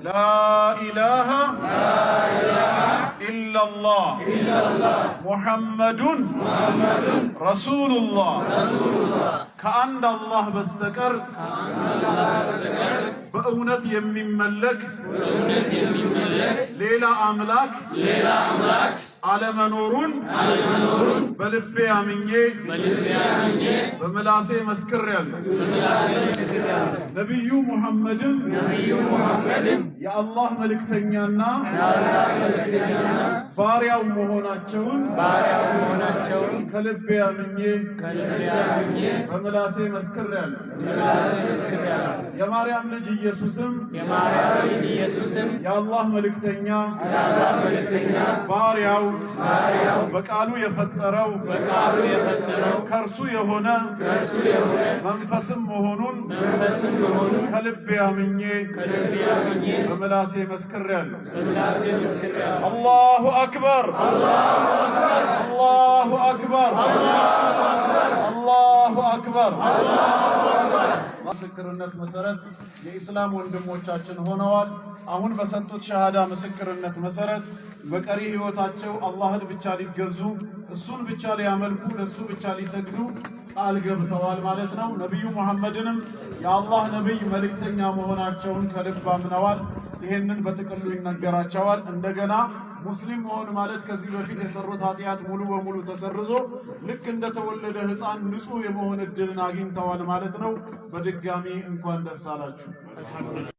لا إله إلا الله محمد رسول الله። ከአንድ አላህ በስተቀር በእውነት የሚመለክ ሌላ አምላክ አለመኖሩን በልቤ አምኜ በምላሴ መስክሬያለሁ። ነቢዩ ሙሐመድም የአላህ መልእክተኛና ባሪያው መሆናቸውን ከልቤ አምኜ በምላሴ መስክሬያለሁ። የማርያም ልጅ ኢየሱስም የአላህ መልእክተኛ፣ ባሪያው፣ በቃሉ የፈጠረው፣ ከእርሱ የሆነ፣ መንፈስም መሆኑን ከልቤ አምኜ በምላሴ መስክሬያለሁ። الله أكبر፣ الله أكبر፣ الله أكبر። ምስክርነት መሰረት የኢስላም ወንድሞቻችን ሆነዋል። አሁን በሰጡት ሸሃዳ ምስክርነት መሰረት በቀሪ ህይወታቸው አላህን ብቻ ሊገዙ፣ እሱን ብቻ ሊያመልኩ፣ ለእሱ ብቻ ሊሰግዱ ቃል ገብተዋል ማለት ነው። ነቢዩ ሙሐመድንም የአላህ ነቢይ መልእክተኛ መሆናቸውን ከልብ አምነዋል። ይሄንን በጥቅሉ ይነገራቸዋል። እንደገና ሙስሊም መሆን ማለት ከዚህ በፊት የሰሩት ኃጢአት ሙሉ በሙሉ ተሰርዞ ልክ እንደተወለደ ሕፃን ንጹህ የመሆን እድልን አግኝተዋል ማለት ነው። በድጋሚ እንኳን ደስ አላችሁ።